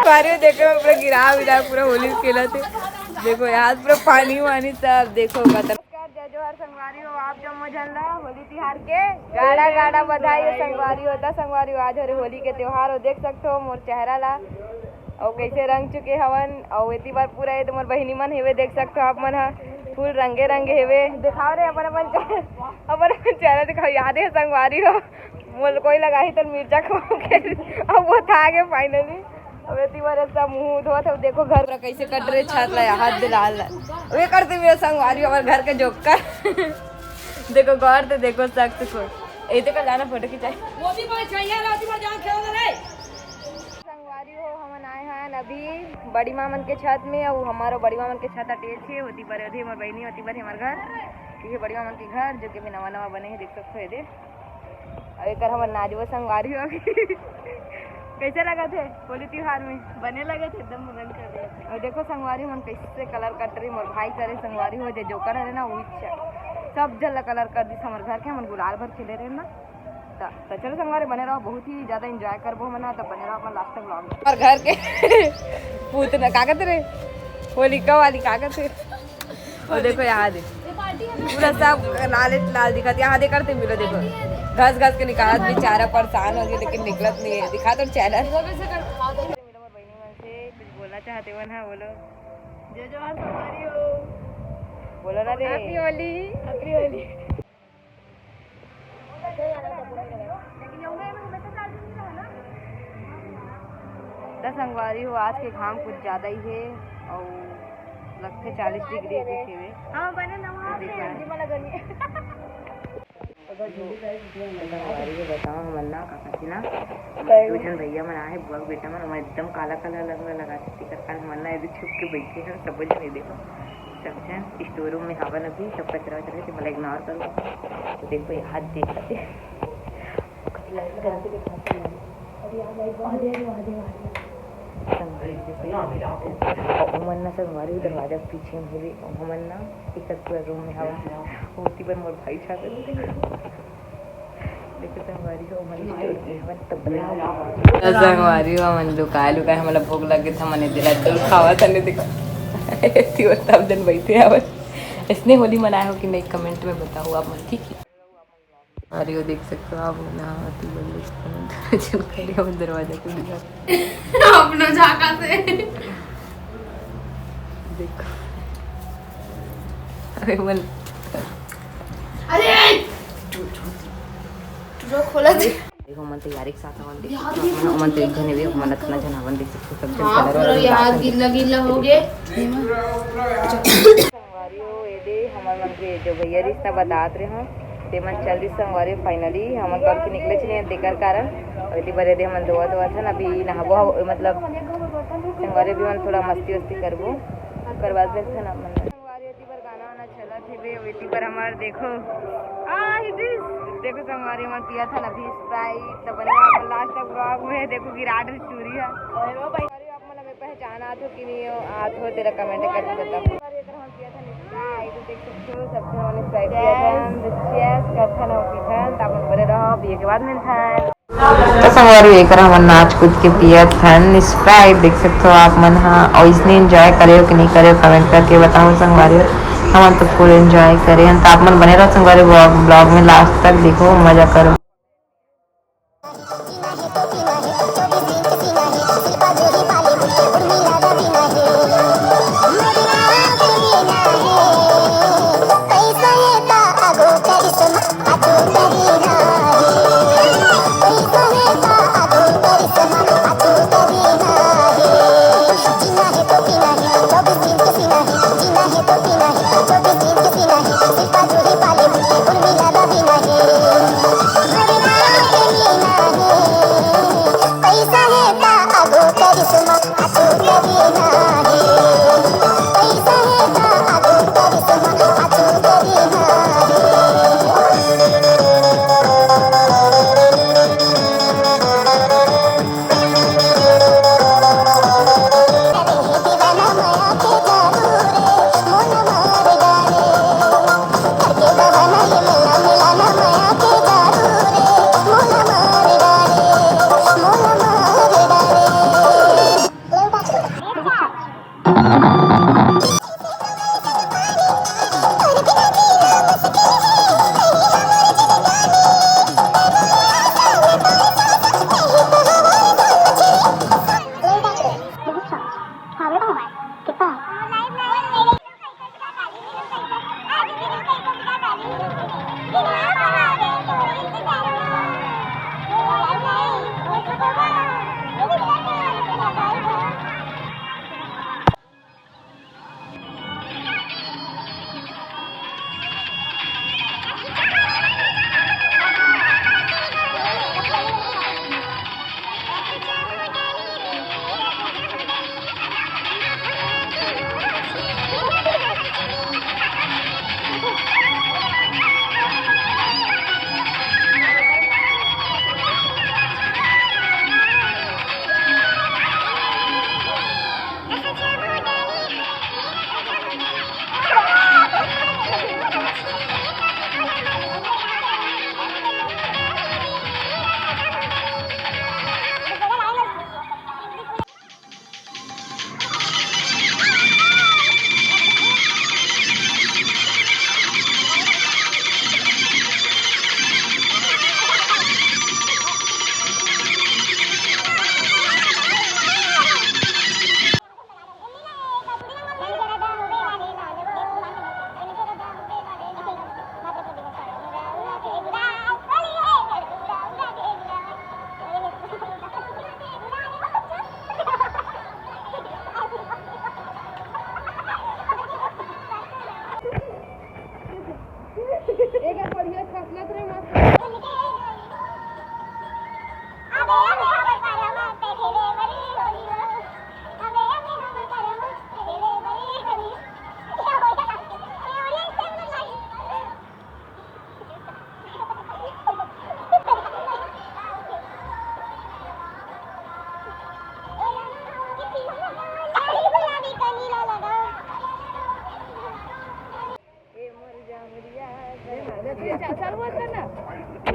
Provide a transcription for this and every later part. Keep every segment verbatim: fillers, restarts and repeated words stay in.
संगवारी हो, देखो, पूरा गिरा विरा, पूरा होली खेलत हे। देखो यार, पूरा पानी वानी सब, देखो, खतरनाक। नमस्कार, जय जोहार संगवारी हो, आप जम्मो झन ला होली तिहार के गाड़ा गाड़ा बधाई हो संगवारी हो। त संगवारी हो, आज हरे होली के त्योहार हो, देख सकथो मोर चेहरा ला, अउ कैसे रंग चुके हवन, अउ एती बार पूरा ये तो मोर बहिनी मन हेवे, देख सकथो आप मन ह, फुल रंगे रंगे हेवे। दिखाओ रे अपन अपन चेहरा, अपन अपन चेहरा दिखाओ, याद हे संगवारी हो। मोला कोई लगाही त मिर्चा खवा के, अब वो था आगे finally। अब एती बार सब मुंह धोत हे, देखो घर पूरा कैसे कट रहे, छत ला, हाथ दिला ला। वे करते मेरे संगवारी, हमर घर के जोकर। देखो गौर से देखो, सख्त को। ए, देखो जाना फोटो खिंचाए। मोदी भाई छैया राती भर जान खेल रे। संगवारी हो, हमन आए हन अभी बड़ी माँ मन के छत में, अउ हमारो बड़ी माँ मन के छत अटैच हे, होती पर अभी हमर बहिनी, होती पर हमर घर। ये बड़ी माँ मन के घर, जो कि अभी नवा नवा बने हे, देख सकते हो ये दे। अउ एकर हमर नाजवो संगवारी हो अभी। कैसे लगत हे होली तिहार में? बने लगत हे, एकदम मगन कर दिया। अउ देखो संगवारी मन कैसे कलर कट रही, मोर भाई करे संगवारी हो, जे जोकर हरे ना, वो इच्छा सब जल कलर कर दिस हमर घर के, हमन गुलाल भर खेले रहे ना। त, त चलो संगवारी बने रहो, बहुत ही ज्यादा एंजॉय करबो हमन ह, त बने रहो अपन लास्ट तक व्लॉग। और घर के पूतना का कहते रे, होलिका वाली का कहते? और देखो यहाँ दे, पूरा सब लाल लाल दिखत, यहाँ दे करते मिलो, देखो घस घस के निकालत, बेचारा परेशान हो गए, लेकिन निकलत नहीं है। दिखा तो चेहरा। कुछ बोलना चाहते हो ना, बोलो। जय जोहार संगवारी हो। बोलो ना रे। Happy होली। Happy होली। त संगवारी हो, आज के घाम कुछ ज्यादा ही हे, अउ लगथे चालीस डिग्री के हेवे। हाँ, बने ना वहाँ पे, देखा है। जी वाला गर्मी। त संगवारी हो, बताओ हमन ना का कथी ना, दू झन भैया मन आए हे, बुआ के बेटा मन, ओमन एकदम काला काला रंग लगा के, तेकर कारण हमन ना एदे छुप के बैठे हन, सबो झन ये देखो। सब झन स्टोर रूम में हावन अभी, सब कचरा वचरा हे, ते मोला इग्नोर करो। तो देखो, ये हाथ देख के। अरे, अरे, अरे, अरे। संगवारी देखो, अउ ओमन ना संगवारी दरवाजा के पीछे में हेवे, अउ हमन ना एकर पूरा रूम में हावन। ओती बर मोर भाई छागल। देखो संगवारी हो, हमन स्टोर में हवन, तब बने। त संगवारी हो, हमन लुकाए लुकाए, हमला भूख लग गे, त हमन एदे लड्डू खावत हन, देखो। एती ओर सब झन बैठे हवन। इसने होली मनाए हो कि नहीं, कमेंट में बताओ आप मन, ठीक है? अरे वो देख सकते हो आप ना, अति बड़ी झन खड़े हो दरवाजा के बाहर। अपनो झाका से। देखो। अरे मन। अरे! टूटो खोला दे। देखो, हमन तैयारी के साथ हवन, देख सकथो, हमन तो एक झन हवे, हमन अतना झन हवन, देख सकथो, सब झन हाँ, colour पूरा वगैरह यहाँ लगाथन। गीला गीला हो गए। संगवारी हो, ये दे हमर मन के जो भैया रिश्ता बतात रहे हो, ते मन चल दिस संगवारी हो, finally हमन कब के निकले छे नहीं, तेकर कारण। अउ एती बर ये दे हमन धोवत धोवत हन, अभी नहाबो, मतलब संगवारी अभी हमन थोड़ा मस्ती वस्ती करबो, ओकर बाद में फिर हमन संगवारी हो, एती बर गाना वाना चलत हेबे, अउ एती बर हमर देखो, आ, it is, देखो संगवारी हमर पियत हन अभी Sprite, त बने रहो अपन last तक vlog में, देखो गिरा डरे चूरी है। आप मन हमें पहचान आत हो कि नहीं हो, आत हो, तेला comment करके बताओ। और एकर हम पिया था Sprite, तो देख सकते हो, सब झन हमन Sprite पिया था, तो cheers कर था ना, पी था, तो आप मन बने रहो, पिए के बाद मिलता है। तो संगवारी, एकर हमन नाच कूद के पिया था Sprite, देख सकते हो आप मन हा, और इसने enjoy करे हो कि नहीं करे हो, comment करके बताओ संगवारी। हमन तो full enjoy करे हन, तो आप मन बने रहो संगवारी vlog, vlog में last तक देखो, मजा करो।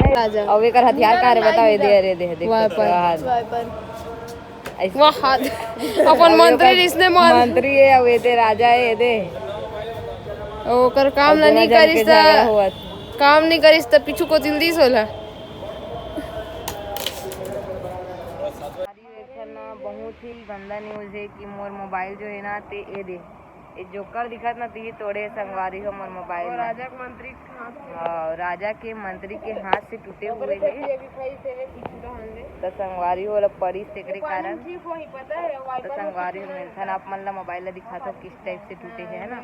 राजा। अब एकर हथियार का रे, बताओ, ये दे, अरे दे, दे, वाह, पर। वाह। ऐसे वाह, हाथ। अपन अब मंत्री एकर रिश्ते में मंत्री है, अब ये दे राजा है, ये दे। ओकर काम अब ना दोनों नहीं जन करिस के त, झगड़ा हुआ। काम नहीं करिस त पीछू को दिल दिस होला। बहुत ही गंदा न्यूज़ है कि मोर मोबाइल जो है ना, ते ये दे, ये जोकर दिखत ना, ते ही तोड़े संगवारी हो मोर मोबाइल वो में। राजा के मंत्री के हाथ से। हाँ, राजा के मंत्री के हाथ से टूटे हुए हैं। तो संगवारी हो, ओला पड़ी से एकरे कारण। तो संगवारी हो, मिलथन आप मन ला, मोबाइल ला दिखाथों किस टाइप से टूटे है, है ना।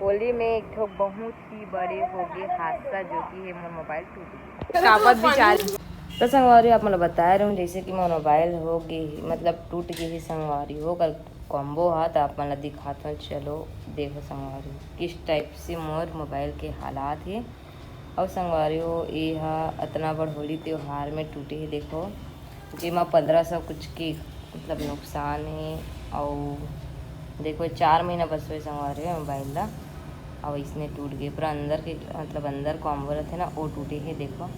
होली में एक ठो बहुत ही बड़े हो गए हादसा, जो कि है मोर मोबाइल टूट गए। कापत बिचार। तो संगवारी, आप मन ला बताए रहूँ, जैसे कि मोर मोबाइल हो गए, मतलब टूट गए है संगवारी हो, ओकर कॉम्बो हा, त आप मन ला दिखाथों। चलो देखो संगवारी, किस टाइप से मोर मोबाइल के हालात हे। अउ संगवारी हो, ए हा अतना बड़ होली त्योहार में टूटे हे। देखो, जेमा पंद्रह सौ कुछ के मतलब नुकसान हे। अउ देखो, चार महीना बस होए संगवारी हो मोबाइल ला, अउ इसने टूट गए पूरा अंदर के, मतलब अंदर कॉम्बो रहते ना, वो टूटे हे। देखो,